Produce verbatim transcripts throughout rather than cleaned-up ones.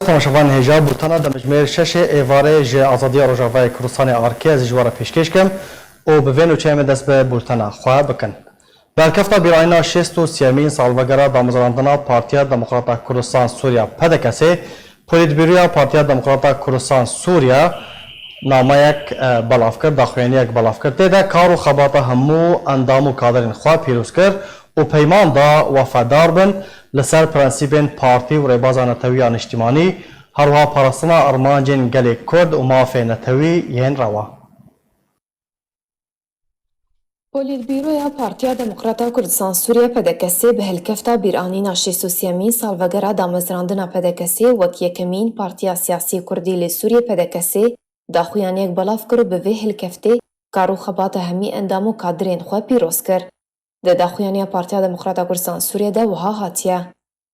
Temaşevanên hêja, bultena demjimêr şeşê êvarê ji Azadiya Rojavayê Kurdistanê A R K ez ji we re pêşkêş kim û bi vê nûçeyê em ê dest bi bultena xwe bikin. Bi helkefta bîranîna şêst û sêyemîn salvegera damezrandina Partiya Demokrata Kurdistan Sûriya, P D K S'ê, Polîtbîroya Partiya Demokrata Kurdistan Sûriya nameyek, e, belav kir, daxuyaniyek belav kir. Tê de kar û xebata hemû endam û kadirên xwe pîroz kir û peyman da wefadar bin li ser prensîbên partî û rêbaza netewî ya niştimanî, her wiha parastina armancên gelê Kurd û mafê netewî yên rewa. Polîtbîroya Partiya Demokrata Kurdistan Sûriye, P D K S'ê, bi hilkefta bîranîna şêst û sêyemîn salvegera damezrandina P D K S'ê wek yekemîn partiya siyasî kurdî li Sûriyê, P D K S'ê daxuyaniyek belav kir û bi vê hilkeftê kar û xebata hemî endam û kadirên xwe pîroz kir. Di daxuyaniya Partiya Demokrata Kurdistan Sûriye de wiha hatiye: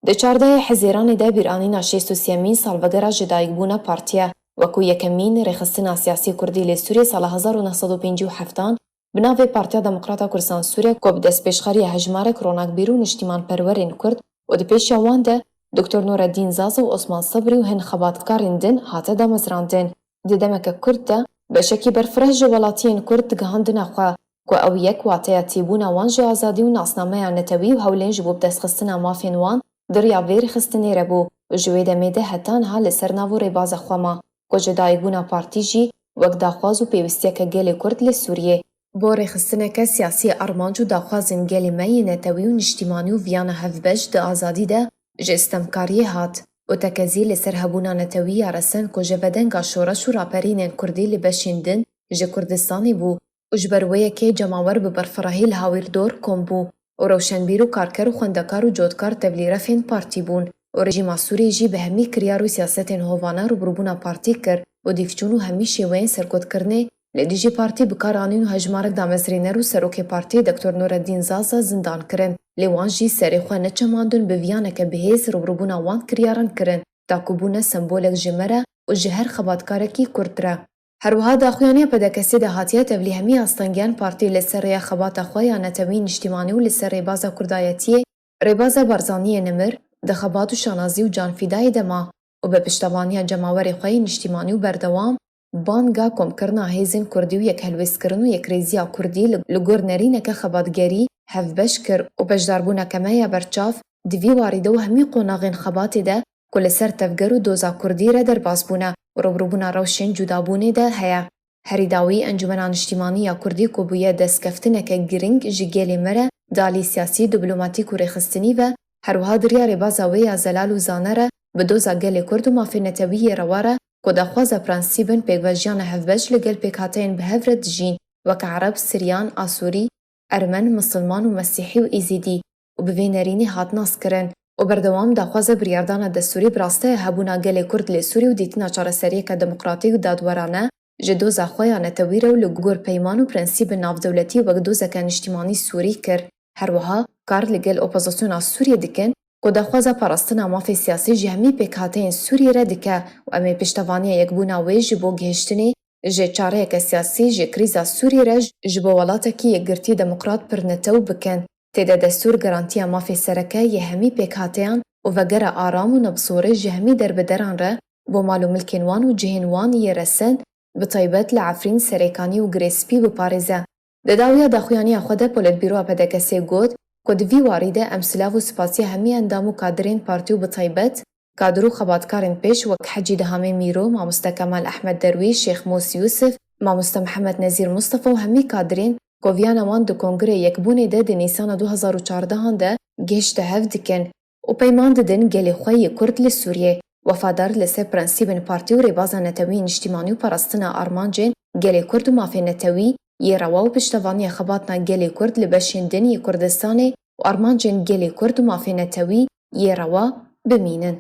Di çardehê Hezêranê de bîranîna şêst û sêyemîn salvegera jidayikbûna partiye, wekû yekemîn rêxistina siyasî kurdî li Sûriyê sala hezar û neh sed û pêncî û heftan bi navê Partiya Demokrata Kurdistan Sûriye ku bi destpêşxeriya hejmarek ronakbîr û niştîmanperwerên kurd û di pêşiya wan de Doktor Nureddîn Zaza û Osman Sebrî û hin xebatkarên din hate damezrandin, di demeke kurt de beşekî berfireh ji welatiyên kurd digihandine xwe ku ew yek wateya têbûna wan ji azadî û nasnameya netewî û hewlên ji bo bidestxistina mafên wan di riya vê rêxistinê re bû û ji wê demê de heta niha li ser nav û rêbaza xwe ma, ku jidayikbûna partî jî wek daxwaz û pêwistiyeke gelê Kurd li Sûriyê, bo rêxistineke siyasî armanc û daxwazên gelê me yê netewî û niştîmanî û viyana hevbeş di azadî de ji stemkariyê hat û tekezî li ser hebûna netewî ya resen ku ji vedenga şoreş û raperînên kurdî li beşên din ji Kurdistanê bû û ji ber wê yekê cemawer bi berfirehî li Hawîrdor kom bû û rewşenbîr û karker û xwendekar û cotkar tevlî refên partî bûn û rejîma Sûriyê jî bi hemî kiryar û siyasetên hovane rûbirûbûna partî kir û dîvçûn û hemî şêweyên serkotkirinê li dijî partî bi kar anîn û hejmarek damezrîner û serokê partî Doktor Nureddîn Zaza zindan kirin. Lê wan jî serê xwe neçemandin bi viyaneke bihêz rûbirûbûna wan kiryaran kirin, ta ku bûne sembolek ji me re û ji her xebatkarekî Kurd re. Her wiha daxuyaniya P D K S'ê de hatiye tevlî hemî astengiyên partî li ser rêya xebata xwe ya netewî niştîmanî û li ser rêbaza kurdayetiyê, rêbaza Barzaniyê nimir, di xebat û şanazî û canfidayê de ma û bi piştevaniya cemawerê xwe yê niştîmanî û berdewam banga komkirina hêzên kurdî û yekhelwêstkirin û yekrêziya kurdî li, li gor nerîneke xebatgerî hevbeş kir û beşdarbûneke me ya berçav di vî warî de û hemî qonaxên xebatê de ku li ser tevger û doza kurdî re derbas bûne û rûbirûbûna rewşên cudabûnê de heye. Herî dawî Encûmena Niştîmanî ya Kurdî ku bûye destkeftineke girîng ji gelê me re di alî siyasî, diplomatîk û rêxistinî ve, her wiha di riya rêbaza wê ya zelal û zane re bi doza gelê Kurd û mafê netewî yê rewa re ku daxwaza prensîbên pêkvejiyana hevbeş li gel pêkhateyên bi hev re dijîn, weke Ereb, Siryan, Asûrî, Ermen, Misilman û Mesîhî û Êzîdî û bi vê nerînî hat naskirin û berdewam daxwaza biryardana destûrî bi rasteya hebûna gelê Kurd li Sûrî û dîtina çareseriyeke demokratîk û dadwerane ji doza xwe ya netewî re û li gor peyman û prensîbên navdewletî wek dozeke niştîmanî Sûrî kir. Her wiha kar li gel opozisyona Sûriyê dikin ku daxwaza parastina mafê siyasî ji hemî pêkhateyên Sûriyê re dike û em ê piştevaniya yekbûna wê ji bo gihiştinê ji çareyeke siyasî ji krîza Sûriyê re ji bo welatekî yekgirtî demokrat pirnetew bikin. Tê de destûr garantiya mafê sereke yê hemî pêkhateyan û vegera aram û nebzorê ji hemî derbideran re bo mal û milkên wan û cihên wan yê resen, bi taybet li Efrîn, Serêkanî û Girê Spî biparêze. Di dawiya daxuyaniya xwe de Politbîroya P D K S'ê got ku di vî warî de em silav û spasiya hemî endam û kadirên partî û bi taybet kadir û xebatkarên pêş wek Hecî Dihamê Mîro, Mamoste Kemal Ehmed Derwîş, Şêx Mûs Yûsif, Mamoste Mihemed Nezîr Mustafa û hemî kadirên ku viyana wan di Kongrê Yekbûnê de di Nîsana du hezar û çardehan de gihişte hev dikin û peyman didin gelê xwe yê Kurd li Sûriyê, wefadar li ser prensîbên partî û rêbaza netewî niştîmanî û parastina armancên gelê Kurd û mafê netewî yê rewa û piştevaniya xebatna gelê Kurd li beşên din yê Kurdistanê û armancên gelê Kurd û mafê netewî yê rewa bimînin.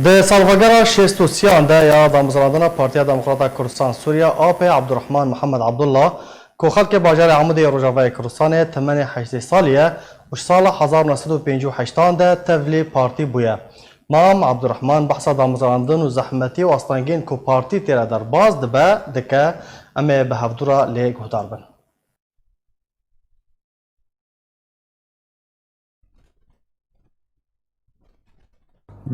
Di salvegera şêst û sêyan de ya damezrandina Partiya Demokrata Kurdistan Sûriya, A P, Abdurrahman Muhammed Abdullah, ku xelkê bajarê Amûdê yê Rojavayê Kurdistanê temenê heştê salî ye û ji sala hezar û neh sed û pêncî û heştan de tevlî partî bûye. Mam Abdurrahman behsa damezrandin û zehmetî û astengiyên ku partî tê re derbas dibe, dike, em ê bi hevdû re lê guhdar bin.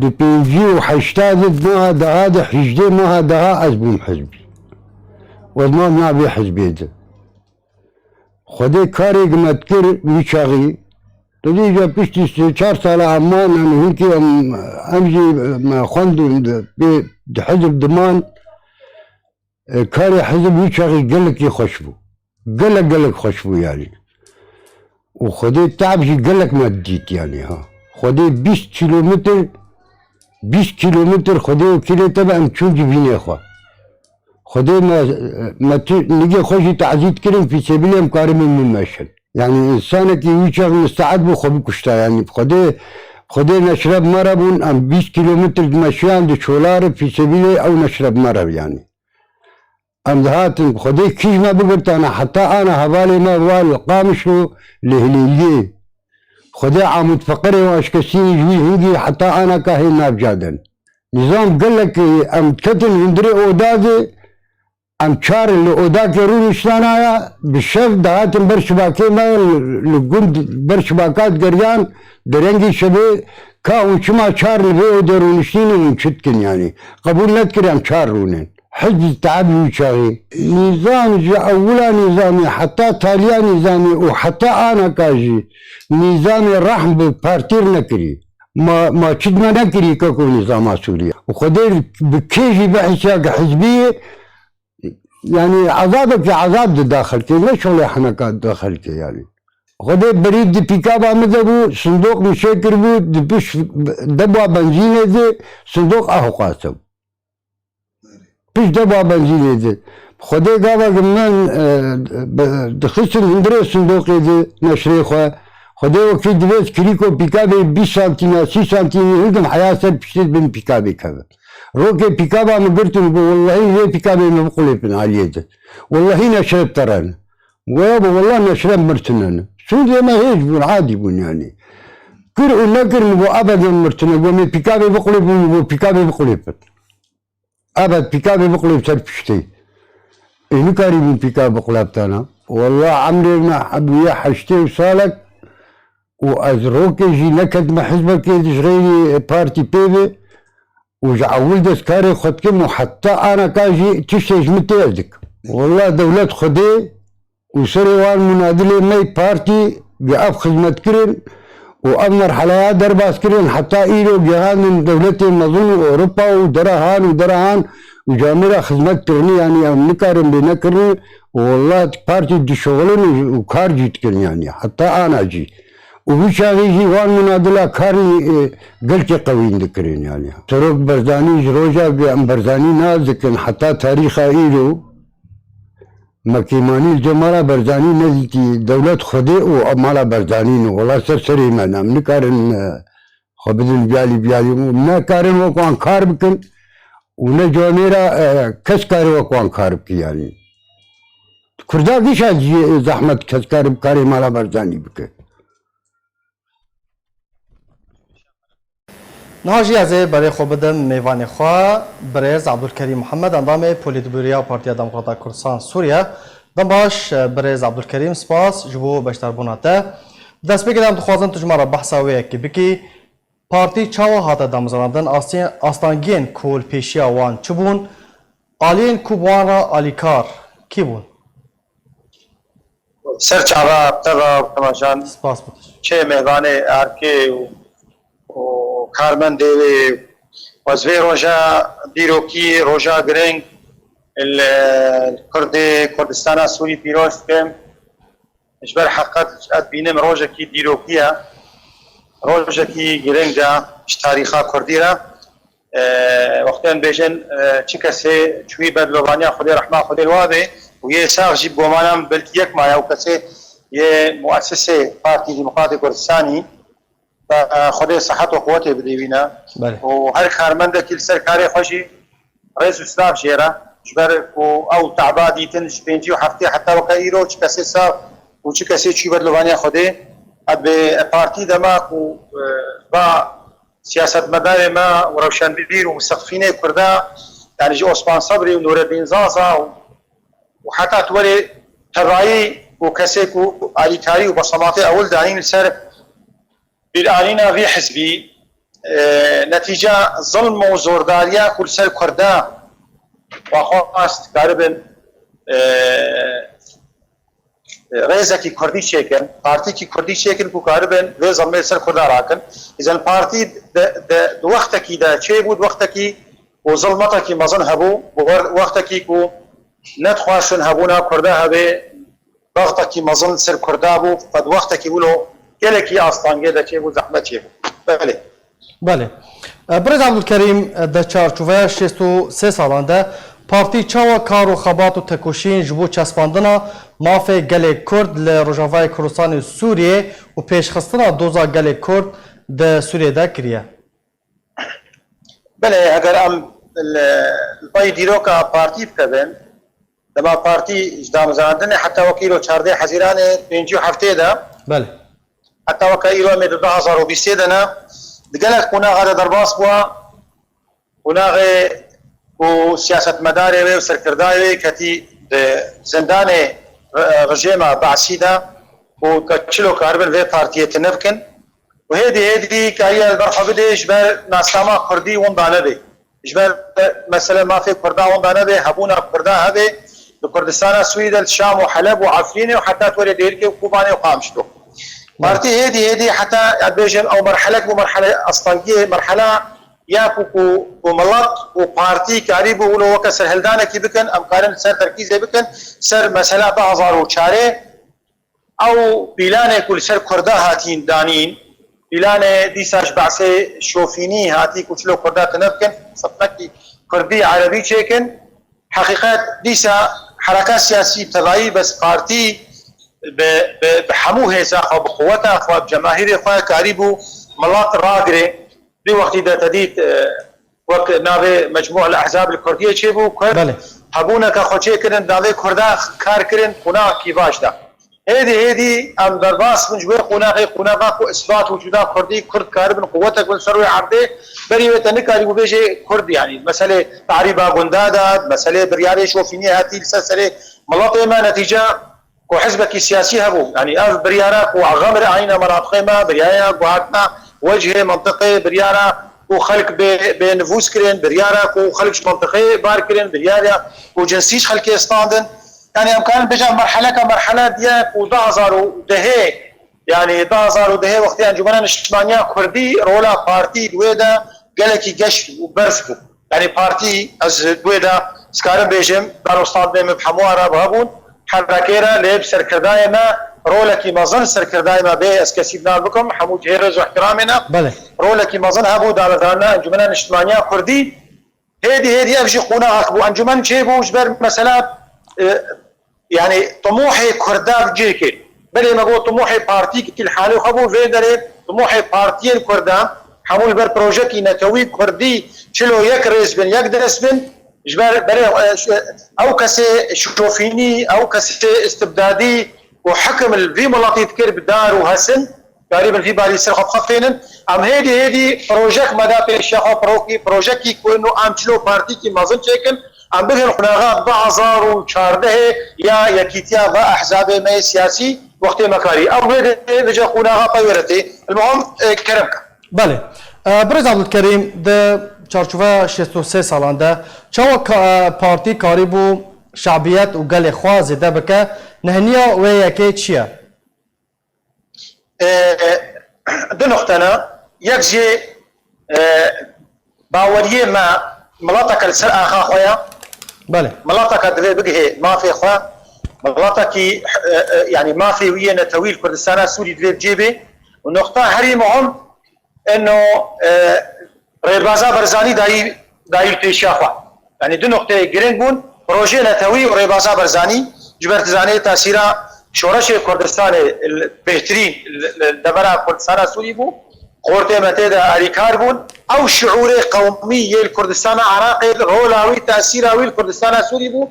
Di pêncî û heşta de, di meha deha de, hejdê meha deha ez bûm hizbî. Ez mam navê hizbê de. Xwedê karê gimet kir wî çaxî. Tu dî ja piştî sê çar sala em man, em hinkî em, em jî me xwendin di, pê di hizb diman. E, karê hizb wî çaxî gelekî xweş bû. Gelek, gelek xweş bû yanî. Û Xwedê te'b jî gelek me dît yanî ha. Xwedê bîst kîlometr, bîst kîlometr Xwedê û kîlê te be em çûn civînê xwe. Xwedê me, me tu nigê xwe jî tazî dikirin, fîsebîlê em karibin min meşin. Yanî însanekî wî çax miste'ed bû xwe bikuşta yanî. Xwedê, Xwedê neşreb me re bûn, em bîst kîlometr dimeşiyan di çola re fîsebîlê ew neşreb me re yanî. Em dihatin, Xwedê kîj me bigirtana, heta ana hevalê me va li Qamişlo li Hilêliyê. Xwedê Amûd Feqirê û Aşkesînî ji wî hingî heta ana ka hê nav caden. Nîzam gelekî em diketin hundirê oda de, em çar li odakê rûniştana ya, bi şev dihatin ber şibakê me li gund ber şibaka digeriyan, di rengî şevê ka hûn çima çar li vê odê rûniştîn û hûn çi dikin yanî. Qebûl nedikir em çar rûnin. Hizb te'b wî çaxî. Nîzam ji ewila nîzamê heta taliya nîzamê û heta anaka jî nîzamê rehm bi partî re nekirî. Ma, ma çi me nekirî keko nîzama Sûriye. Û Xwedê bi kê jî bihisiya ki hizbî, yanî ezabekî ezab dida xelkê, ne şolê heneka dida xelkê yanî. Xwedê berî di pîkaba min de bû, sindoq min çê kiribû, di piş deba benzînê de sindoq a hoqase bû. Pişt de ba benzînê de. Xwedê gava ki min, e, be-, dixistin hundirê sindoqê de neşrê xwe. Xwedê wekî divêt kirîko pîkabê bîst santîm ya sî santîmî hildim heya ser piştê bin pîkabê keve. Rokê pîkaba min girtin û got, "Wellahî vê pîkabê min biqulêpin aliyê de. Wellahî neşreb te re ne." Goya bi, "Wellah neşreb mirtine ne." Sûriyê me hêj bûn, adî bûn yanî. Kir û nekir min got, "Ebeden mirtine." Got, "Mê pîkabê biqulêpin." Min got, "Pîkabê biqulêpin." Ebed pîkabê biqulêp ser piştê. Ê nikarîbûn pîka biqulaptana. Wallah emrê me hebûye heştê û salek û ez rokê jî neketime hizbekê ji xeyrî partî pê ve û ji ewil dest karê xwe dikim û heta anaka jî tiştê ji min tê ez dikim. Wallah dewlet Xwedê û serê wan munadilê me yê partî gi ev xizmet kirin û ev merheleya derbas kirin, heta îro gihandin dewletê mezin û Ewropa û dera han û dera han û camêra xizmet kirinî, yanî em nikarin bê nekirin û wela partî dişuxulin û, û kar jî dikirin yanî heta ana jî. Û wî çaxê jî wan munadila karnî, e, gelkê qewîn dikirin yanî. Serok Barzanî ji roja gi em Barzanî nas dikin heta tarîxa îro, me kêmanî li cem mala Barzanî nedîtî, dewlet Xwedê û mala Barzanî ne. Wela ser serê me ne. Em nikarin, e, xwe bidin biyalî biyalî. Em nekarin wek wan kar bikin û ne camêra, e, kes kare wek wan kar bike yanî. Kurda kîşa cî zehmet kes kare bi karê mala Barzanî bike. Niha jî ez ê berê xwe bidim mêvanê xwe, birêz Abdulkerîm Mihemed, endamê Polîtbûroya Partiya Demokrata Kurdistan Sûriye. Dem baş, birêz Abdulkerîm, spas ji bo beşdarbûna te. Destpêkê de em dixwazin tu ji me re behsa wê yekê bikî. Partî çawa hate damezrandin? Astê-, astangiyên ku li pêşiya wan çi bûn? Aliyên ku bi wan re alîkar kî bûn? Ser çava bi te ve, Temaşan. Spas bo te. Çê mêvanê erkê û, û karmendê wê. Ez vê roja dîrokî, roja girîng li Kurdê Kurdistana Sûrî pîroz dikim. Ji ber heqet ez dibînim rojekî dîrokî ye. Rojekî girîng e ji tarîxa Kurdî re. E, wextê em bêjin, e, çi kesê çûyî ber dilovaniya Xwedê, rehma Xwedê li wa bê û yê sax jî bi gomana min belkî yek maye û kesê yê muesisê Partî Demokratê Kurdistanî, e, Xwedê sihet û quwetê bidê wî ne. Belê. Û her karmendekî li ser karê xwe jî rêz û silav jê re, ji ber ku ew te'ba dîtin ji pêncî û heftê heta weke îro çi kesê sax û çi kesê çûyî ber dilovaniya Xwedê. Ev bi partî dema ku, e, ba siyasetmedarê me û rewşenbîr û miseqfînê Kurda, yanî ji Osman Sebrî û Nûreddîn Zaza û, û heta tu werê tevayî û kesê ku alîkarî û besematê ewil danîn li ser bîranîna vî hizbî, e, netîca zilm û zordariya ku li ser Kurda xwexwast karibin, e, rêzekî Kurdî çêkin, partîkî Kurdî çêkin ku karibin vê zilmê li ser Kurda rakin. Îzen partî di, di, di wextekî de çêbû, di wextekî ku zilmetekî mezin hebû, bi wer-, wextekî ku nedixwastin hebûna Kurda hebe, zextekî mezin li ser Kurda bû, qe di wextekî wilo gelekî astengê de çêbû, zehmet çêbû. Belê. Belê. E, Birêz Abdulkerîm, e, di çarçoveya şêst û sê salan de partî çawa kar û xebat û tekoşîn ji bo çespandina mafê gelê Kurd li Rojavayê Kurdistanê û Sûriyê û pêşxistina doza gelê Kurd di Sûriyê de kiriye? Belê, eger em li, li pey dîroka partî bikevin, dema partî ji damezrandinê heta wekî îro çardeh Hezîranê pêncî û heftê de, Belê. heta weke îro em ê di du hazar û bîstê de ne, di gelek qonaxa de derbas bûa, qonaxê ku siyasetmedarê wê û serkirdayê wê ketî di zindanê re-, rejêma Be'sî de û ke çilo karibin vê partiyê tune bikin. Û hêdî hêdî kariye li ber xwe bidê ji ber nasnama Kurdî winda nebe. Ji ber mesele mafê Kurda winda nebe, hebûna Kurda hebe li Kurdistana Sûrî de, li Şam û Heleb û Efrînê û heta werê Dêrikê û Kobanê û Qamişlo. Belê. Partî hêdî hêdî heta, ez bêjim, ew merhelek bû, merhele astengiyê, merhela ya ku, ku, ku milet û partî karîbû wilo weke serhildanekî bikin, em karin ser terkîzê bikin, ser mesela du hazar û çarê, ew pîlanê ku li ser Kurda hatîn danîn, pîlanê dîsa ji behsê şofînî hatî ku çilo Kurda tune bikin, sifnekî Kurdî Erebî çêkin. Heqîqet dîsa hereka siyasî bi tevayî bes partî bi, bi, bi hemû hêza xwe, bi quweta xwe, bi cemahîrê xwe karîbû milet ragirê. Di wextî de te dît, e, wek navê Mecmû el Ehzab li Kurdiyê çêbû, Kurd Belê. hebûneke xwe çêkirin, navê Kurda kar kirin, qonaxekî baş de. Hêdî hêdî em derbas bin ji wê qonaxê, qonaxa ku isbat wicûda Kurdî, Kurd karibin quwetek bin ser wê erdê, berî wê te nikarî bibêjê Kurd, yanî meselê tarîba gunda de, meselê biryarê şofîniyê hatî li ser serê miletê me, netîce ku hizbekî siyasî hebû. Yanî ev biryara ku xemr eyne menatiqê me, biryara guhartina wecihê mentiqê, biryara ku xelk bê, bê nivûs kirin, biryara ku xelk ji mentiqê bar kirin, biryara ku cinsî ji xelkê standin. Yanî em karin bêjin merheleke merhele diye ku du hazar û dehê, yanî du hazar û dehê wextê Encûmena Niştimaniya Kurdî rola partî di wê de gelekî geş û berz bû. Yanî partî, ez di wê de dikarim bêjim, darostandinê min bi hemû ara bi hebûn, herekê re lê bi serkirdayê me rolekî mezin, serkirdayê me bê ez kesî bi nav bikim, hemû cihê rêz û ihtiramê ne, Belê. rolekî mezin hebû, davedarina Encûmena Niştimaniya Kurdî. Hêdî hêdî ev jî qonaxek bû. Encûmen çêbû ji ber mesela, e, yanî timohê Kurda bi cih kê. Belê me got timohê partîkî li halê xwe bû, vê derê timohê partiyên Kurda hemû li ber projekî netewî Kurdî çilo yek rêz bin, yek dest bin, ji ber berê, e, ş-, ew kesê şofînî, ew kesê istibdadî û hekim li vî miletî dikir bi dar û hesin, karîbin vî barî ser xwe bixefênin. Em hêdî hêdî projek me da pêşiya xwe, pirokî, projekî ku ino em çilo partîkî mezin çêkin, em bigihên qonaxa du hazar û çardehê ya yekîtiya va ehzabê me yê siyasî wextê me karî. Ew wê de vêce qonaxa pey were tê. Elmuhim, e, kerem ke. Belê. E, Birêz Abdulkerîm, di çarçoveya şêst û sê salan de çawa ka-, e, partî karîbû şabiyet û gelê xwe zêde bike? Nehniya wê yekê çi ye? E, du nuqte ne. Yek jî, e, baweriyê me mileteke li ser axa xwe ye. Belê. Mileteke divê bigihê mafê xwe. Miletekî, e, e, yanî mafê wî yê netewî li Kurdistana Sûrî divê bi cê bê. Û nuqta herî muhim, eno, e, rêbaza Barzanî dayî, dayî pêşiya xwe. Yanî du nuqteyê giring bûn, projeyê netewî û rêbaza Barzanî. Ji ber tu zanî tasîra şoreşê Kurdistanê li bêhtirîn li, li devera Kurdistana Sûrî bû. Xortê me tê de alîkar bûn. Ew şiûrê qewmî yê li Kurdistana Iraqê, rola wî, tasîra wî li Kurdistana Sûrî bû.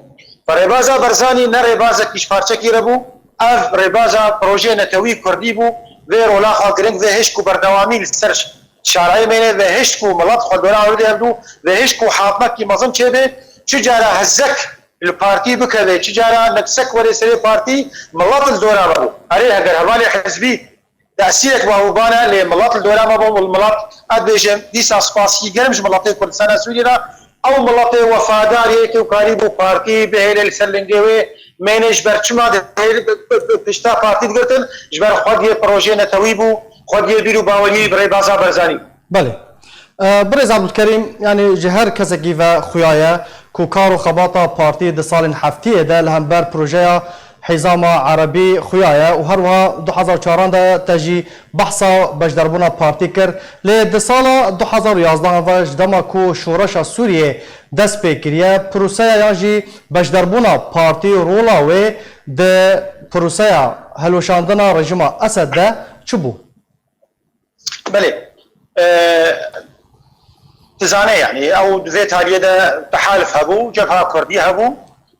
Rêbaza Barzanî ne rêbazekî ji parçekî re bû. Ev rêbaza projeyê netewî Kurdî bû. Vê rola xwe giring, vê hişk û berdewamî li ser şarayê mêne, vê hişk û milet xwe dora wê de hevdû, vê hişk û hapmekî mezin çêbe. Çi cara hezek li partî bikeve, çi cara neksek were serê partî, milet li dora me bû. Erê, heger hevalê hizbî tesîrek bavûbane lê milet li dora me bû, milet, ez dibêjim, dîsa spasî germ ji miletê Kurdistana Sûriyê re, ew miletê wefadar yê ku karîbû partî bihêle li ser lingê wê, mêne ji ber çima dihêl-, bi, bi, bi pişta partî digirtin, ji ber xwediyê projeyê netewî bû, xwediyê bîr û baweriyê bi rêbaza Barzanî. Belê. E, Birêz Abdulkerîm, yanî ji her kesekî ve xuya ye ku kar û xebata partî di salên heftiyê de li hember projeya Hîzama Erebî xuya ye û her wiha du hezar û çaran de te jî behsa beşdarbûna partî kir. Lê di sala du hezar û yazdehan ve ji dema ku şoreşa Sûriyê dest pê kiriye, proseya yan jî beşdarbûna partî û rola wê di proseya hilweşandina rejîma Esed de çi bû? Belê. E, tu zane, yanî, ew di vê tariyê de tehalif hebû, Cebha Kurdî hebû.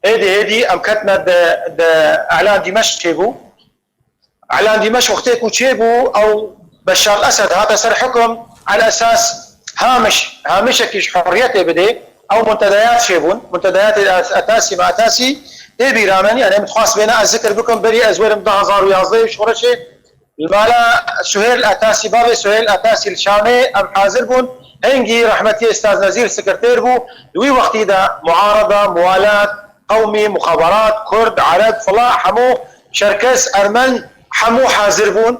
Hêdî hêdî em ketine di, di Elan Dîmeşq çêbû. Elan Dîmeşq wextê ku çêbû, ew Beşar Esed hate ser hukum, el esas hamiş, hamişekî ji hurriyetê bidê. Ew muntedayat çêbûn, muntedayatê Etasî, me Etasî tê bîra min, yanî, min dixwest bêne ez zikir bikim, berî ez werim du hezar û yazdeh şoreşê. Li mala Suhêl Atasî, bavê Suhêl Atasî li Şamê em hazir bûn. Hingî rehmetiyê Ustaz Nezîr sekretêr bû. Di wî wextî de muarada, muwalat, qewmî, muxabarat, kurd, ereb, fila, hemû çerkes, ermen, hemû hazir bûn.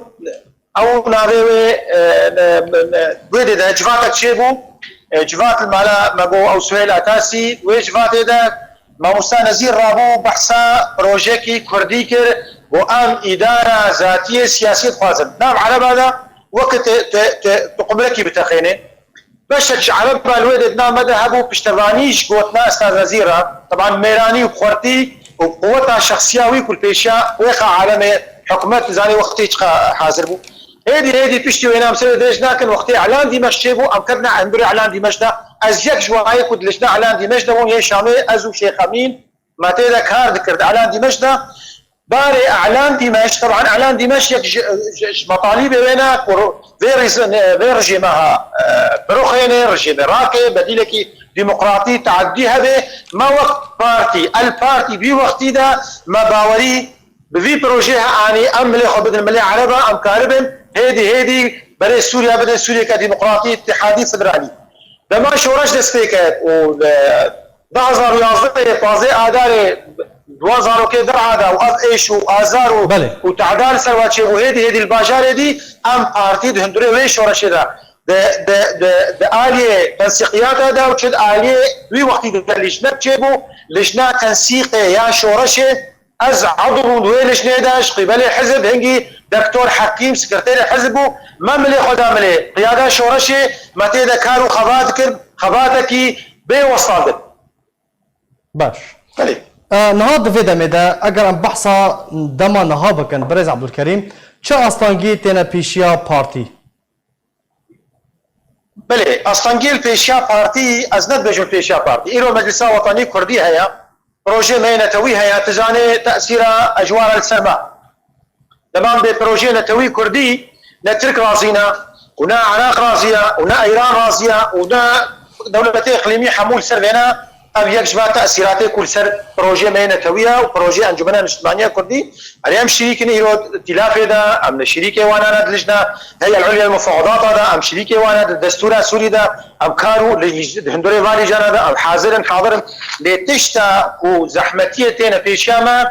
Ew navê wê, e, e, e, wê dê de civatek çêbû. E, civat li mala me got ew Suhêl Atasî, wê civatê de Mamosta Nezîr rabû behsa projekî kurdî kir, got, em îdara zatiyê siyasî dixwazin. Nav ereba de weke te, te, te, tu qumrekî biteqênê. Beşek ji ereba li wê de di nav me de hebû piştevanî ji gotina Ustaz Nezîr re. Teban mêranî û xwertî û quweta şexsiya wî ku li pêşiya wê xa alemê hikûmet zanî wextê çiqa hazir bû. Hêdî hêdî piştî wêna em serê dirêj nakin, wextê Elan Dîmeşq çêbû, em ketine hundirê Elan Dîmeşq de. Ez yek ji wayê ku di lijna Elan Dîmeşq de bûm, yên Şamê, ez û Şêx Emîn, me tê de kar dikir di Elan Dîmeşq de. Barê Elan Dîmeşq, teban Elan Dîmeşq yek ji, ji, ji metalîbê wê ne ku vê rîzin, vê rejîme ha, e, biruxêne, rejîmê rake, bedîlekî demokratî, teadî hebe. Me wek partî, el partî, vî wextî de me bawerî bi vî projeyê he anî, em milê xwe bidin milê ereba, em karibin hêdî hêdî berê Sûriya bidin Sûriyeke demokratî, îtîhadî, federalî. Dema şoreş dest pê ket û li du hezar û yazdeh yê pazdeh Adarê du zarokê derha de û ev êş û azar û, Belê. û tehda li ser wa çêbû, hêdî hêdî li bajarê dî em partî di hundirê wê şoreşê de di, di, di, di aliyê tensîqiyata de û çi di aliyê wî wextî de lijnek çêbû, lijna tensîqê ya şoreşê. Ez edo bûm di wê lijnê de ji qîbelê hizb, hingî Doktor Hekîm, sekreterê hizb bû. Me milê xwe da milê qiyada şoreşê, me tê de kar û xebat kir, xebatekî bê westal dibin. Baş. Belê. E, niha di vê demê de, eger em behsa dema niha bikin, Birêz Ebdulkerîm, çi astengî têne pêşiya partî? Belê, astengiyê li pêşiya partî, ez ne dibêjim pêşiya partî. Îro Meclisa Wetanî Kurdî heye, projê me yê netewî heye, tu zanê tesîra ecwara li ser me. Dema em bê projê netewî Kurdî, ne Tirk razî ne, û ne Iraq razî ye, û ne Îran razî ye, û ne dewletê îqlîmî hemû li ser vêne, ev yek ji van tesîratê ku li ser projê me yê netewî ye û projê Encûmena Niştimanî ya Kurdî, erê em şirîk in îro tîlafê de, em li şirîkê wan ne di lijna Heyel Ulya Mufawedata de, em şirîkê wan ne di destûra Sûrî de, em kar û li, di hundirê van lîjana de em hazir in, hadir in. Lê tişta ku zehmetiyê têne pêşiya me,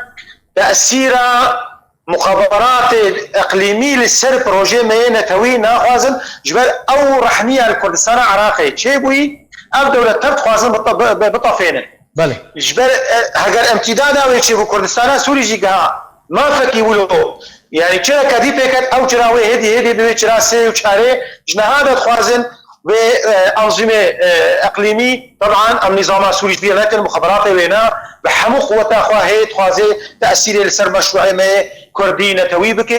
tesîra muxabaratê eqlîmî li ser projeyê me yê netewî naxwazin, ji ber ew rehniya li Kurdistana Iraqê çêbûyî, ev dewlet tev dixwazin bite-, bi-, bi-, bitefênin. Belê. Ji ber, e, heger imtîdada wê çêbû Kurdistana Sûrî jî giha mafekî wilo, yanî çireke dî pêket ew çira wê hêdî hêdî bi wê çira sê û çarê ji niha de dixwazin, Wê, e, anzîmê, e, eqlîmî, teban em nîzama Sûrî ji bîr nekin, muxeberatê wê ne, bi hemû quweta xwe hê dixwaze tesîrê li ser meşrûê me yê kurdî netewî bike.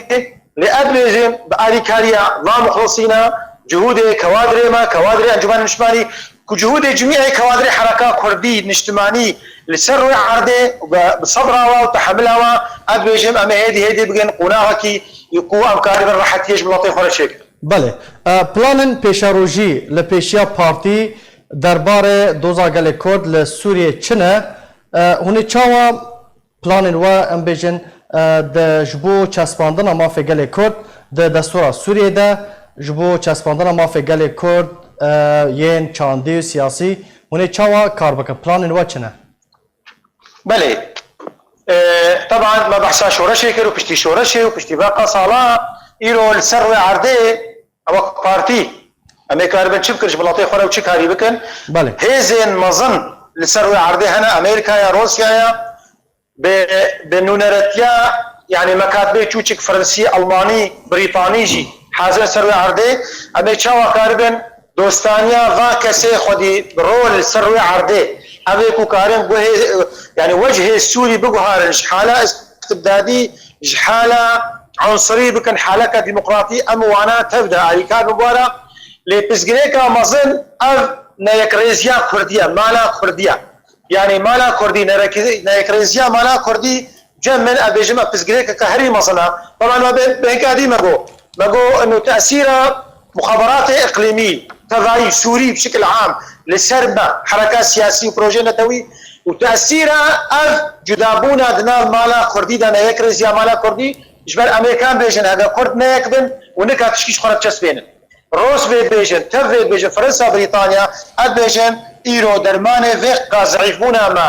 Lê ez dibêjim, bi alîkariya van muxlisîna, cihûdê kewadrê me, kewadrê Encûmena Niştimanî, ku cihûdê cimî ê kewadrê hereka kurdî niştimanî li ser rûyê erdê bi, bi sebra we û tehemila we, ez dibêjim, em ê hêdî hêdî bigin qonaxekî ku em karibin rehetiyê ji miletê xwe re çêkin. Belê. E, planên pêşerojî li pêşiya partî derbarê doza gelê Kurd li Sûriyê çi ne? E, hûn ê çawa planên we, em bêjin, e, di, ji bo çespandina mafê gelê Kurd, di destûra Sûriyê de ji bo çespandina mafê gelê Kurd, e, yên çandî û siyasî hûn ê çawa kar bikin? Planên we çi ne? Belê. E, teban me behsa şoreşê kir û piştî şoreşê û piştî veqa sala îro li ser wê erdê wek partî em ê karibin çi bikin ji welatê xwe re û çi karî bikin? Belê. Hêzên mezin li ser wê erdê hene, Amerîkaya, Rûsyaya, bi, bi nûneretiya, yanî mekatibê çûçik Fransî, Almanî, Brîtanî jî hazir ser wê erdê. Em ê çawa karibin dostaniya va kesê xwedî rol ser wê erdê? Ev ê ku karin guhê, yanî wecihê Sûrî biguharin ji hala istibdadî, ji hala unsirî bikin haleka demokratî, em wana tev de alîkar bin wara. Lê pirsgirêka mezin ev neyekrêziya Kurdî ye, mala Kurdî ye. Yanî mala Kurdî, nerek-, neyekrêziya mala Kurdî cem min, ez bêjim, ev pirsgirêkeke herî mezin e. Baba, me bê-, bêhka dî me got. Me got, ino tesîra muxaberatê iqlîmî, tevayî, Sûrî bi şikil am li ser me, hereka siyasî û projeyê netewî û tesîra ev cudabûna di nav mala Kurdî de, neyekrêziya mala Kurdî, ji ber Amerîkan bêjin, hebe Kurd neyek bin û nika tişkî ji xwe re biçespênin. Rûs vê dibêjin, tev vê dibêjin, Fransa, Brîtanya, ev dibêjin, îro dermanê vê qika zeîfbûna me.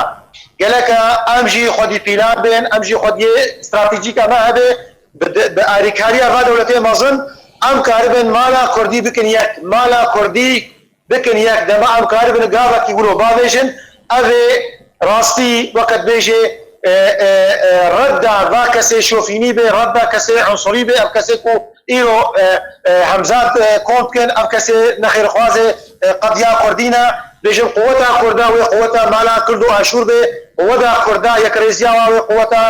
Geleke em jî xwedî pîlan bên, em jî xwediyê stratejîka me hebe, bi, bi alîkariya va dewletê mezin, em karibin mala Kurdî bikin yek. Mala Kurdî bikin yek. Dema em karibin gavekî wilo bavêjin, ev ê rastî weke dibêjê, e, e, e, redda va kesê şofînî bê, redda kesê unsurî bê, ev kesê ku îro, e, e, hemzat, e, kom dikin, ev kesê nexêrxwazê, e, qediya Kurdî ne. Bêjin quweta Kurda wê quweta mala Kurd û Aşûr bê, quweta Kurda yekrêziya wa wê quweta,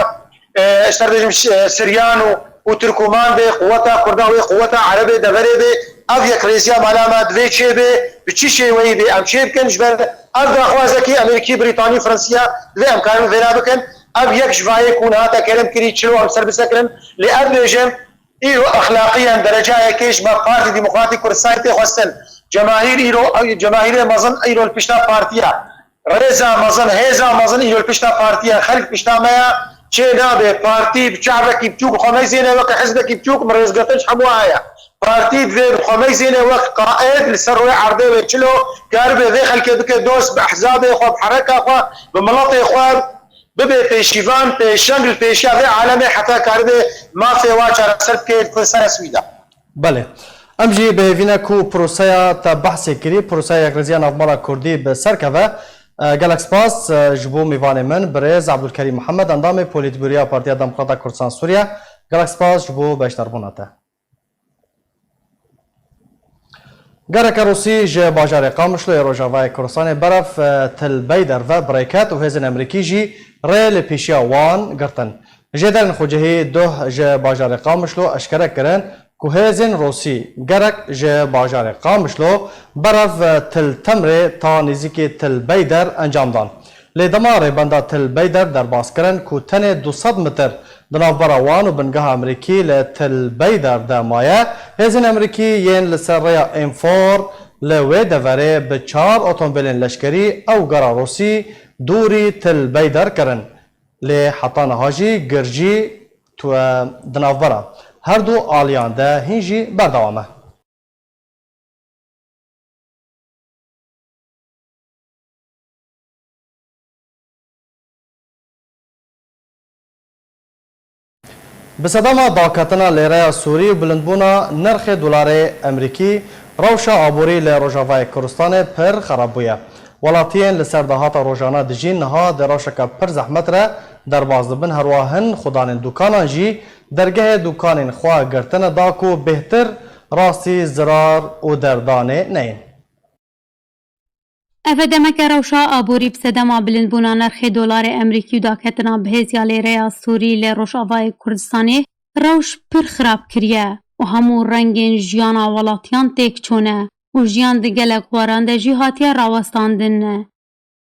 e, ji ser bêjim, ş-, e, Siryan û, û Tirkoman bê, quweta Kurda wê quweta Erebê deverê bê. Ev yekrêziya mala me divê çê bê, bi çi şêweyî bê em çê bikin, ji ber ev daxwazekî Amerîkî, Brîtanî, Fransiya divê em karin vêna bikin. Ev yek ji vayê ku niha te kerem kirî çilo em ser bisekirin. Lê ev bêjim, îro exlaqiyen dereca yekê ji me Partî Demokratîk Kurdistanê tê xwestin. Cemahîr îro, cemahîrê mezin îro li pişta partiya. Rêza mezin, hêza mezin îro li pişta partiya. Xelk pişta me ya, çê nabe. Partî bi çavekî biçûk xwe meyzêne weke hizbekî biçûk, min rêzgirtin ji hemû heye. Partî divê bi xwe meyzêne wek qaid li ser rûyê erdê wê çilo karibe vê xelkê bike dost bi ehzabê xwe, bi hereka xwe, bi miletê xwe. Bibe pêşîvan, pêşeng li pêşiya vê alemê heta karibe mafê wa çareser bike li Kurdistana Swîda. Belê. Em jî bi hêvî ne ku proseya te behsê kirî, proseya yekrêziya navmala Kurdî bi ser keve. E, gelek spas, e, ji bo mêvanê min, birêz Abdulkerîm Mihemed, endamê Polîtbûroya Partiya Demokrata Kurdistan Sûriye. Gelek spas ji bo beşdarbûna te. Gereke Rûsî ji bajarê Qamişlo yê Rojavayê Kurdistanê berev, e, Til Beyder ve bi rê ket û hêzên Amerîkî jî rê li pêşiya wan girtin. Jêderên xwecihî duh ji bajarê Qamişlo eşkere kirin ku hêzên Rûsî gerek ji bajarê Qamişlo berev, e, Til Temrê ta nêzîkî Til Beyder encam dan. Lê dema rêbenda Til Beyder derbas kirin ku tenê du sed metir di navbera wan û bingeha Amerîkî li Til Beyder de maye, hêzên Amerîkî yên li ser rêya Enfor li wê deverê bi çar otomobîlên leşkerî ew gera Rûsî dûrî Til Beyder kirin. Lê heta niha jî girjî tu-, di navbera her du aliyan de hîn jî berdewam e. Bi sedema daketina lêreya Sûrî û bilindbûna nirxê dolarê Emerîkî, rewşa aborî li Rojavayê Kurdistanê pir xerab bûye. Welatiyên li ser dahata rojane dijîn niha di rewşeke pir zehmet re derbas dibin, herwiha hin xudanên dûkanan jî dergehê dûkanên xwe girtine da ku bêhtir rastî zirar û derdanê neyên. Ev e demeke rewşa aborî bi sedema bilindbûna nirxê dolarê Emerîkî û daketina bihêz ya lêreya Sûrî li Rojavayê Kurdistanê rewş pir xirab kiriye û hemû rengên jiyana welatiyan têk çûne û jiyan di gelek waran de jî hatiye rawestandin.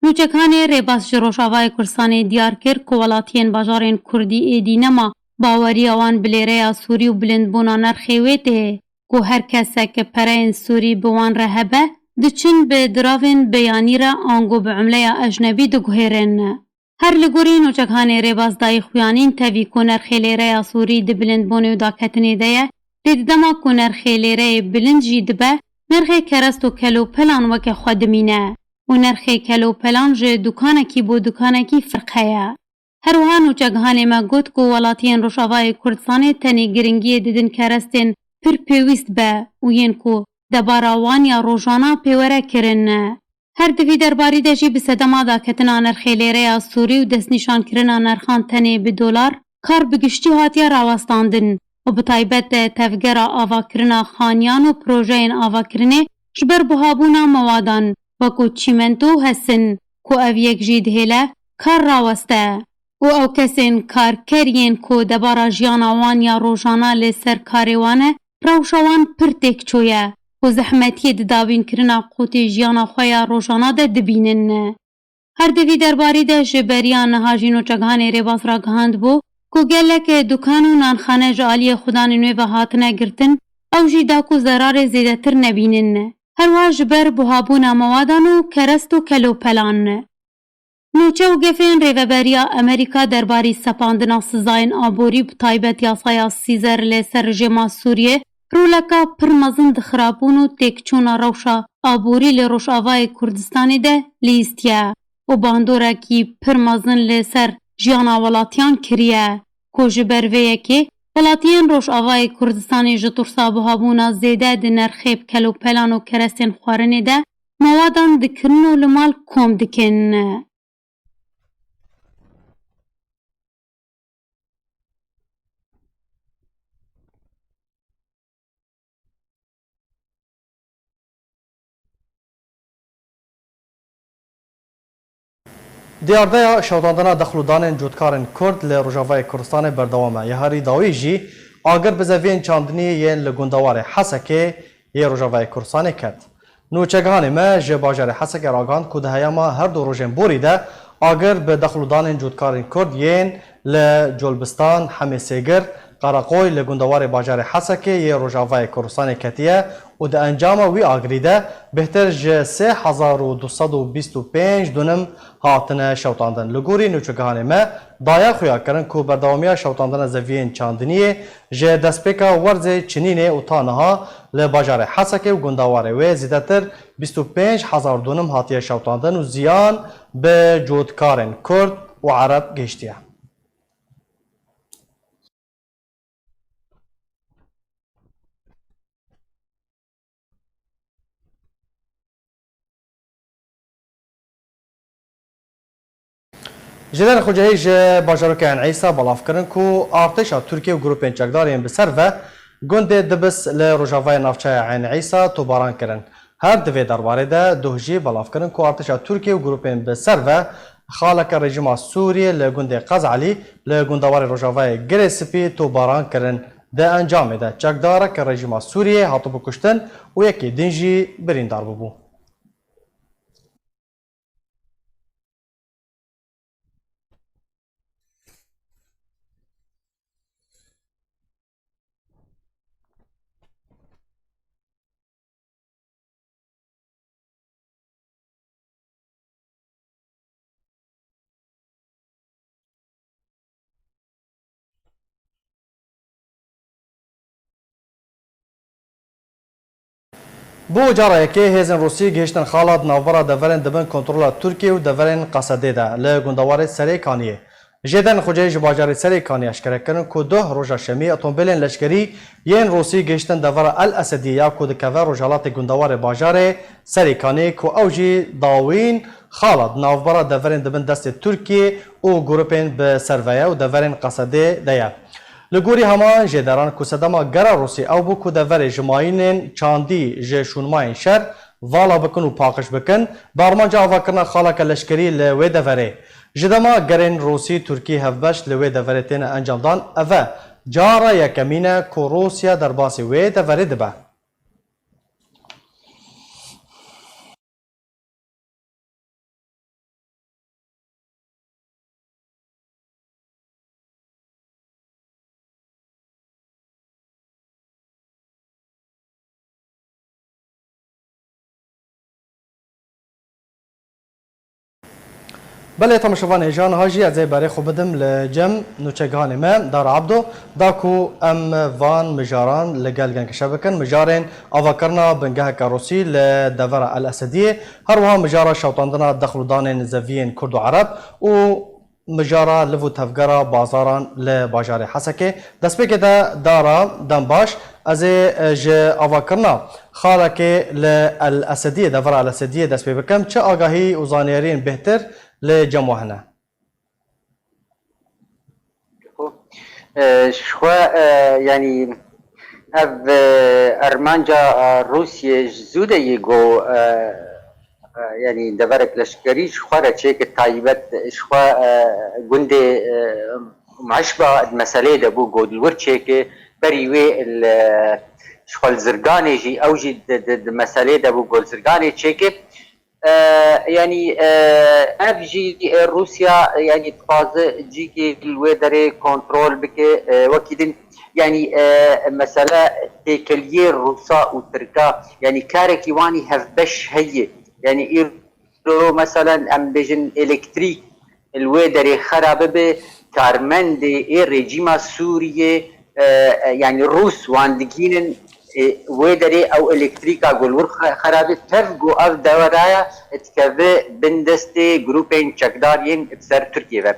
Nûçekanê rêbaz ji Rojavayê Kurdistanê diyar kir ku welatiyên bajarên Kurdî êdî nema baweriya wan bi lêreya Sûrî û bilindbûna nirxê wê tê, ku her kesek pereyên Sûrî bi wan re hebe, diçin bi diravên biyanî re ango bi umleya ecnebî diguhêrin. Her li gorî nûçekanê rêbaz dayî xuyanîn tevî ku nirxê lêreya Sûrî di bilindbûnê û daketinê de ye, Lê di dema ku nerxê lêreyê bilind jî dibe, nerxê kerest û kelopelan weke xwe dimîne û nerxê kelopelan ji dukanekî bo dukanekî ferq heye. Her wiha nûçegihanê me got ku welatiyên Rojavayê Kurdistanê tenê giringiyê didin kerestên pir pêwîst be û yên ku debara wan ya rojana pê were kirin. Her di vî derbarî de jî bi sedema daketina nerxê lêreya Sûrî û destnîşankirina nerxan tenê bi dolar, kar bi giştî hatiye rawestandin û bi taybet de tevgera avakirina xaniyan û projeyên avakirinê ji ber buhabûna mewadan, wekû çîmento û hesin, ku ev yek jî dihêle kar raweste. Û ew kesên karker yên ku debara jiyana wan ya rojana li ser karê wan e, rewşa wan pir têkçû ye û zehmetiyê di dabînkirina qûtê jiyana xwe ya rojana de dibînin. Her di vî derbarî de ji beriya niha jî nûçegihanê Rêbaz ragihand bû ku gelek dukan û nanxane ji aliyê xudanên wê ve hatine girtin, ew jî da ku zerarê zêdetir nebînin. Her wiha ji ber buhabûna mewadan û kerest û kelopelan. Nûçe û gefên Rêveberiya Amerîka derbarî sepandina sizayên aborî, bi taybet yasaya Sîzer li ser rejîma Sûriyê, roleka pir mezin di xirabûn û têkçûna rewşa aborî li Rojavayê Kurdistanê de lîstiye û bandorekî pir mezin li ser jiyana welatiyan kiriye, ku ji ber vê yekê welatiyên Rojavayê Kurdistanê ji tirsa buhabûna zêde di nerxê kelopelan û kerestên xwarinê de mewadan dikirin û li mal kom dikin. Diyardeya şewitandina dexl û danên cotkarên Kurd li Rojavayê Kurdistanê berdewam e. Ya herî dawî jî agir bi zeviyên çandiniyê yên li gundewarê Hesekê yê Rojavayê Kurdistanê ket. Nûçegihanê me ji bajarê Hesekê ragihand ku di heyama her du rojên borî de agir bi dexl û danên cotkarên Kurd yên li Colbistan, Hemê Sêgir, Qereqoy li gundewarê bajarê Hesekê yê Rojavayê Kurdistanê ketiye û di encama wî agirî de bêhtir ji sê hezar û du sed û bîst û pênc dunim hatine şewitandin. Li gorî nûçegihanê me daye xuyakirin ku berdewamiya şewitandina zeviyên çandiniyê ji destpêka werzê Çinînê û ta niha li bajarê Hesekê û gundewarê wê zêdetir bîst û pênc hezar dunim hatiye şewitandin û ziyan bi cotkarên Kurd û Ereb gihiştiye. Jêden Xoceyî ji bajarokê Eyn Îsa belav kirin ku artêşa Tirkiye û grûpên çekdar yên bi ser ve gundê Dibis li rojavayê navçeya Eyn Îsa tobaran kirin. Her di vê derbarê de doh jî belav kirin ku artêşa Tirkiye û grûpên bi ser ve xaleke rejîma Sûriyê li gundê Qez Elî li gundewarê rojavayê Girê Spî tobaran kirin. Di encamê de çekdareke rejîma Sûriyê hatibû kuştin û yekê din jî birîndar bûbû. Bo cara yekê hêzên Rûsî gihiştin xala di navbera deverên di bin kontrola Tirkiyê û deverên Qesedê de li gundewarê Serê Kaniyê. Jêden Xoceyî ji bajarê Serê Kaniyê eşkere kirin ku duh roja şemî otomobîlên leşkerî yên Rûsî gihiştin devera El Esediyê ya ku dikeve rojhelatê gundewarê bajarê Serê Kaniyê ku ew jî dawîn xala di navbera deverên di bin destê Tirkiyê û grûpên bi ser ve ye û deverên Qesedê de ye. Li gorî heman jêderan ku sedema gera Rûsî ew bû ku deverê ji mayînên çandî ji şûnmayên şer vala bikin û paqij bikin, bi armanca avakirina xaleke leşkerî li wê deverê. Ji dema gerên Rûsî Tirkî hevbeş li wê deverê têne encamdan, ev e cara yekemîn e ku Rûsya derbasî wê deverê dibe. Belê temaşevan hêja niha jî ez ê berê xwe bidim li cem nûçegihanê me, Dara Abdo, da ku em van mijaran li gel gengeşe bikin, mijarên avakirina bingeheke Rûsî li devera El Esediyê, her wiha mijara şewtandina dexlûdanên zeviyên Kurd û Ereb û mijara liv û tevgera bazaran li bajarê Hesekê. Destpêkê de Dara, dem baş, ez ê, e, ji avakirina xalekê li El Esediyê, devera El Esediyê dest pê bikim. Çi agahî û zanyariyên bêhtir li cem we hene? E, ji xwe, e, yanî ev, e, armanca, e, Rûsiyê ji zû de yê ku, e, e, yanî deverek leşkerî ji xwe re çêkir, taybet ji xwe, e, gundê, e, Meşba di meseleyê de bû ku li wir çêkir, berî wê li, ji xwe li Zirganê jî, ew jî di, di, di meseleyê de bû ku li Zirganê çêkir. E, yanî, e, ev jî, e, Rûsya, e, yanî dixwaze cîkî li wê derê kontrol bike, e, wekî din, yanî, e, mesele têkeliyê Rûsa û Tirka, yanî karekî wanî hevbeş heye. Yanî îro, meselen, em bêjin elektrîk li wê derê xera bibe, karmendê ê rejîma Sûriyê, e, e, yanî Rûs wan digînin, e, wê derê ew elektrîka ku li wir xe-, xera be, tev ku ev deweraya dikeve bin destê grûpên çekdar yên bi ser Tirkiyê ve.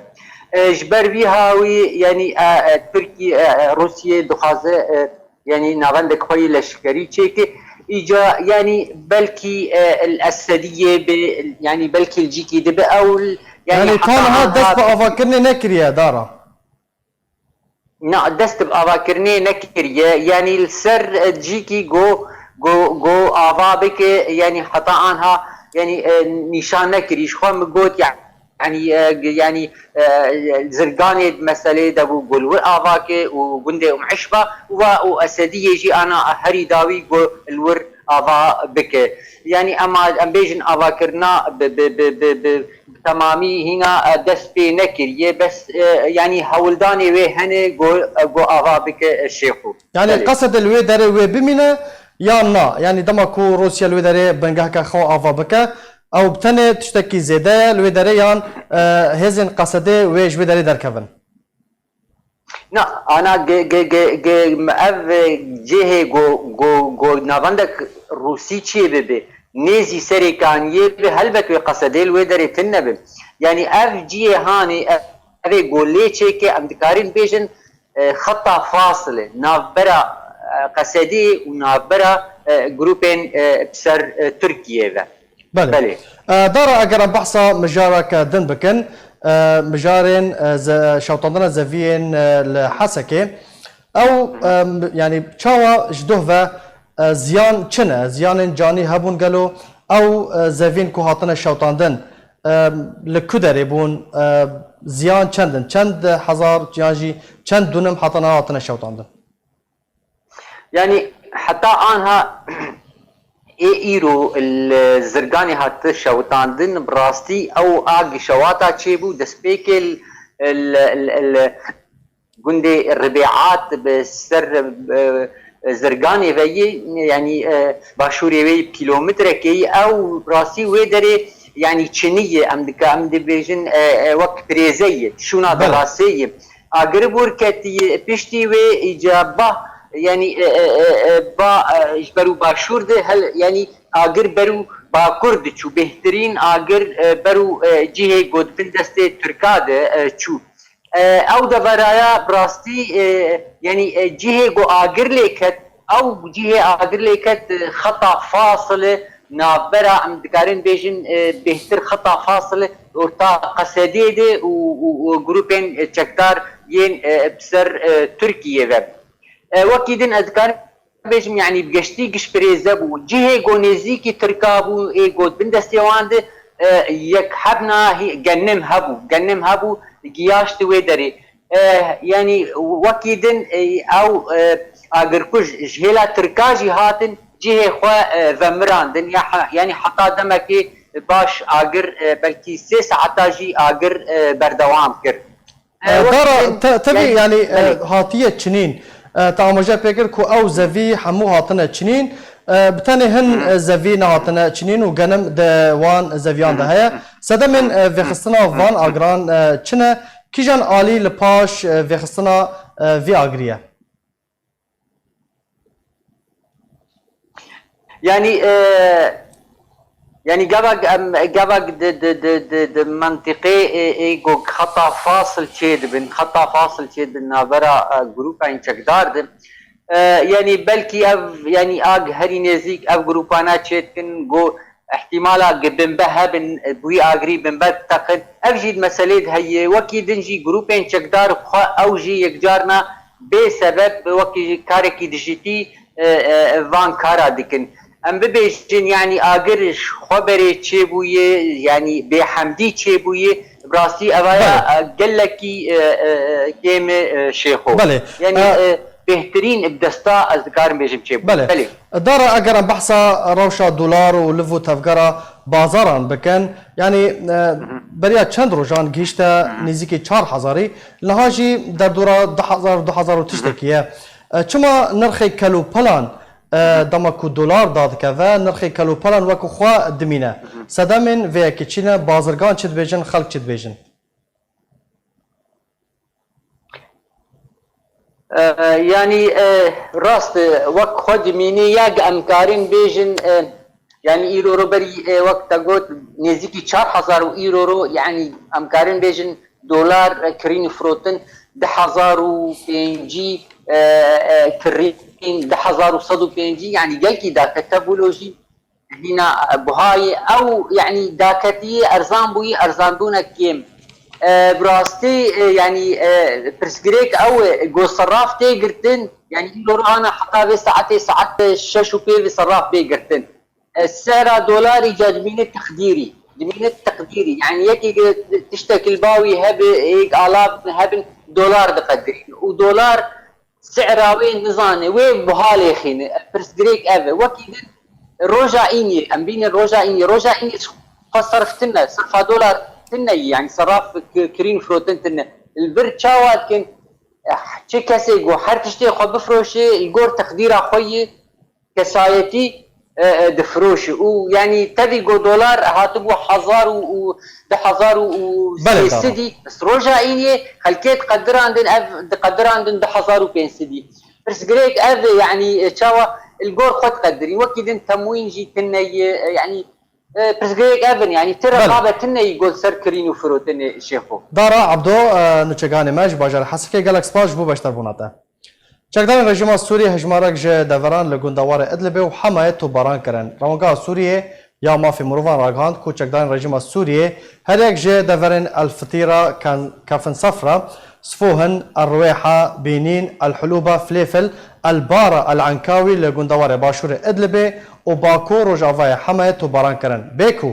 E, ji ber vî hawî, yanî, e, e, Tirkî-, e, e, Rûsiyê dixwaze, e, yanî navendek xwe yê leşkerî çêke. Îca, yanî belkî, e, El Esediyê bi, yanî belkî li cîkî dibe ew, yanî Yanî heta ta niha niha dest bi avakirinê nekiriye, Dara? Na, dest bi avakirinê nekiriye. Yanî li ser, e, cîkî go, go, go ava bike, yanî heta anha, yanî, e, nîşan nekirî. Ji xwe min got, yanî, e, yanî, e, Zirganê di meseleyê de bû, go li wir ava ke û gundê Um'işba û va û Esediyê jî ana herî dawî go li wir ava bike. Yanî ema em bêjin avakirina bi, bi, bi, bi, bi, bi temamî hîna, e, dest pê nekiriye. Bes, e, yanî hewldanê wê hene go, e, go ava bike, e, Şêxo. Yanî Belê. Qesed e li wê derê wê bimîne yan na? Yanî dema ku Rûsya li wê derê bingeheke xwe ava bike, ew bi tenê tiştekî zêde ye li wê derê yan, e, hêzên Qesedê wê ji wê derê derkevin? Na, ana ge, ge, ge, ge, ev, e, cihê go, go, go navendek Rûsî çiyê bibe, nêzî serê kaniyê be, helbet wê Qesedê li wê derê tune be. Yanî ev cihê hanê, ev, ev ê go lê çêke, em dikarin bêjin, e, xeta fasile, navbera, e, Qesedê û navbera, e, grûpên, e, bi ser, e, Tirkiyê ve. Belê. Belê. E, Dara, eger em behsa mijareke din bikin, e, mijarên, e, ze-, şewtandina zeviyên, e, li Hesekê, ew, e, m-, yanî çawa ji doh ve, e, ziyan çi ne? Ziyanên canî hebûn gelo? Ew, e, zevîn ku hatine şewtandin, e, li ku derê bûn? E, ziyan çend in? Çend hezar yan jî çend dûnim heta niha hatine şewtandin? Yanî heta anha ê îro li Zirganê hate şewitandin, bi rastî ew a gişewata çêbû, destpêkê li, li, li, li gundê Ribêat bi ser, e, Zirganê ve yê, yanî, e, başûrê wê yê kîlometrekê yê, ew rastî wê derê, yanî çinî ye, em dika-, em dibêjin, e, e, wek pirêze ye, şûna Belê. derasê ye. Agir bûr ketî, piştî wê îca ba, yanî, e, e, e, e, ba, e, ji ber û başûr de hel, yanî agir ber û bakur diçû. Bêhtirîn agir, e, ber û, e, cihê ku di bin destê Tirka de, e, çû. E, ew deveraya bi rastî, e, yanî, e, cihê ku agir lê ket, ew cihê agir lê ket, e, xeta fasile, navbera, em dikarin bêjin, e, bêhtir xeta fasile orta Qesedê de û, û, û grûpên, e, çekdar yên, e, bi ser, e, Tirkiyê ve. E, wekî din ez dikarim bêjim, yanî bi geştî giş pirêze bû. Cihê go nêzîkî Tirka bû, ê go bin destê wan de, e, yek hebna hî-, genim hebû. Genim hebû, giyaşti wê derê. E, yanî wekî din, e, ew, e, agirkuj ji hêla Tirka jî hatin, cihê xwe, e, vemirandin. Ya he-, yanî heta demekê baş agir, e, belkî sê saeta jî agir, e, berdewam kir. E, E, wekî Dara, din, te, tevî, yanî, yanî, e, belê. hatiye çinîn. E, te amaje pê kir ku ew zevî hemû hatine çinîn. E, bi tenê hin, Hı hı. e, zevî nehatine çinîn û genim di wan zeviyan de Hı hı. heye. Hı hı. Sedemên, e, vêxistina van agiran, e, çi ne? Kîjan alî li paş, e, vêxistina, e, vî agirî ye? Yanî, e, yanî gavak em, gavak di, di, di, di, di mentiqê ê, ê ku xeta fasil çêdibin, xeta fasil çêdibin navbera, e, grûpên çekdar de. E, yanî belkî ev, yanî ag herî nêzîk ev grûpana çêdikin, ku îhtîmala ge binbe hebin, e, bi wî agirî binbe diteqin. Ev jî di meselê de heye. Wekî din jî grûpên çekdar xwe ew jî yekcarna bê sebeb wekî karekî dijîtî, e, e, van kara dikin. Em bibêjin, yanî agir ji xwe berê çêbûye, yanî bêhemdî çêbûye. Bi rastî evaya, Belê. e, gelekî, e, e, kêm e, Şêxo. Belê. Yanî, E, e, bêhtirîn bi desta ez dikarim bêjim çêbûye. Belê. Belê. Dara, eger em behsa rewşa dolar û liv û tevgera bazaran bikin, yanî, e, beriya çend rojan gihîşte nêzîkî çar hezarî, niha jî derdora du hezar, du hezar û tiştekî ye. E, çima nirxê kelûpelan, e, dema ku dolar dadikeve, nirxê kelûpelan wekî xwe dimîne? Sedemên vê yekê çi ne? Bazirgan çi dibêjin, xelk çi dibêjin? E, yanî, e, rast, e, wek xwe dimînî, ya em karin bêjin, e, yanî îro ro berî, e, wek te got, nêzîkî çar hezar û îro ro, yanî em karin bêjin dolar, e, kirîn û firotin du hezar û pêncî, e, e, kirîn du hezar û sed û pêncî, yanî gelkî dakete bû lo jî. Hîna buhayê ew, yanî daketiyê erzan bûyî, erzandûne kêm. E, bi rastî, e, yanî, e, pirsgirêk ew e, go serraf tê girtin, yanî îro ana heta vê saetê, saet şeş û pê vê serraf bê girtin. E, sera dolarî ca dimîne teqdîrî, dimîne teqdîrî. Yanî yekê tiştek li bawî hebe, êk alav hebin, dolar diqedirîn. Û dolar sera wê nizane, wê buha lêxîne. Pirsgirêk ev e. Wekî din roja îniyê, em bînin roja îniyê. Roja îniyê ji xwe serf tine, serfa dolar tine yî, yanî seraf ki-, kirîn firotin tine. Li vir çawa dikin? Eh, çi kesê ku her tiştê xwe bifroşê, li gor teqdîra xwe yî, kesayetî, e, e, difiroşî. Û yanî tevî ku dolar hatibû hezar û, û du hezar û, û Belê, sê sedî, roja îniyê xelkê diqedirandin, ev diqedirandin du hezar û pênc sedî. Pirsgirêk ev e, yanî, e, çawa li gor xwe diqedirî. Wekî din temwîn jî tine ye, e, yanî, e, pirsgirêk ev in, yanî ti Belê. Reqabe tine yî ku li ser kirîn û firotinê Şêxo. Dara Ebdo, e, nûçeganê me ji bajarê Hesekê, gelek spas ji bo beşdarbûna te. Çekdarên rejîma Sûriyê hejmarek ji deveran li gundewarê Idlibê û Hemayê topbaran kirin. Rewangeha Sûriyê ya Mafê Mirovan ragihand ku çekdarên rejîma Sûriyê her yek ji deverên El Fitîra, Ken-, Kefin Sefra, Sfohin, El Ruwêha, Bînîn, El Hulûba, Flêfil, El Bara, El Enkawî li gundewarê başûrê Idlibê û Bako rojavayê Hemayê topbaran kirin. Bê ku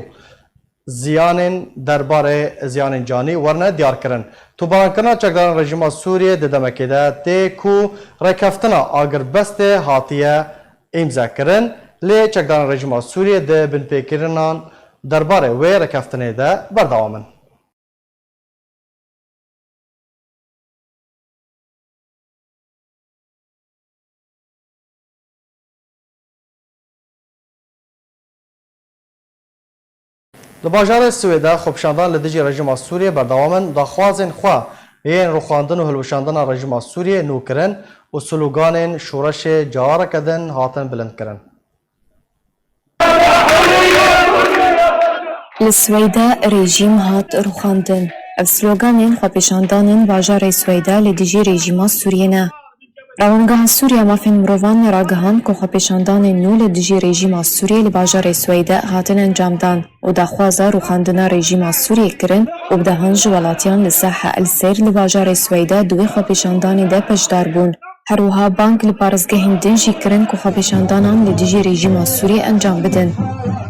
ziyanên derbarê ziyanên canî werine diyarkirin. Topbarankirina çekdarên rejîma Sûriyê di demekê de tê ku rêkeftina agirbestê hatiye îmzekirin, lê çekdarên rejîma Sûriyê di binpêkirinan derbarê wê rêkeftinê de berdewam in. Li bajarê Swêde xwepêşandan li dijî rejîma Sûriyê berdewam in. Daxwazên xwe yên rûxandin û hilweşandina rejîma Sûriyê nû kirin û sloganên şoreşê careke din hatin bilindkirin. Li Sweyde rejîm hat rûxandin. Ev sloganên xwepêşandanên bajarê Sweyde li dijî rejîma Sûriyê ne. Rewangeha Sûriya Mafên Mirovan ragihand ku xwepêşandanên nû li dijî rejîma Sûriyê li bajarê Sweyde hatin encamdan û daxwaza rûxandina rejîma Sûriyê kirin û bi dehan ji welatiyan li Saha El Seyr li bajarê Sweyde di wê xwepêşandanê de beşdar bûn. Her wiha bang li parêzgehên din jî kirin ku xwepêşandanan li dijî rejîma Sûriyê encam bidin.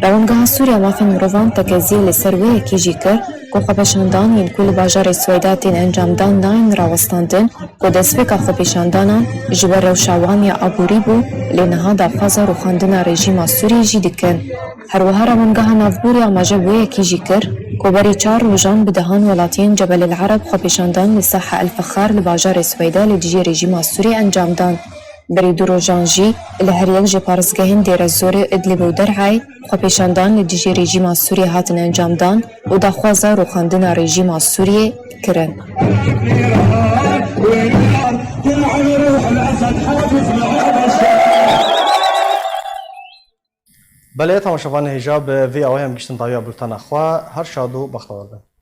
Rewangeha Sûriya Mafên Mirovan tekeziyê li ser wê yekê jî kir ku xwepêşandan yên ku li bajarê Sweyda tên encamdan nayên rawestandin, ku destpêka xwepêşandanan ji ber rewşa wan ya aborî bû, lê niha daxwaza rûxandina rejîma Sûriyê jî dikin. Her wiha Rewangeha Navborî amaje bi wê yekê jî kir ku berî çar rojan bi dehan welatiyên Cebel El Ereb xwepêşandan li Saha El Fexar li bajarê Sweyde li dijî rejîma Sûriyê encam dan. Berî du rojan jî li her yek ji parêzgehên Dêrezorê, Idlib û Der'ayê xwepêşandan li dijî rejîma Sûriyê hatin encamdan û daxwaza rûxandina rejîma Sûriyê kirin. Belê, temaşevanê hêja, bi vî awayê em giştin dawiya bultena xwe. Her şad û bextewar bin.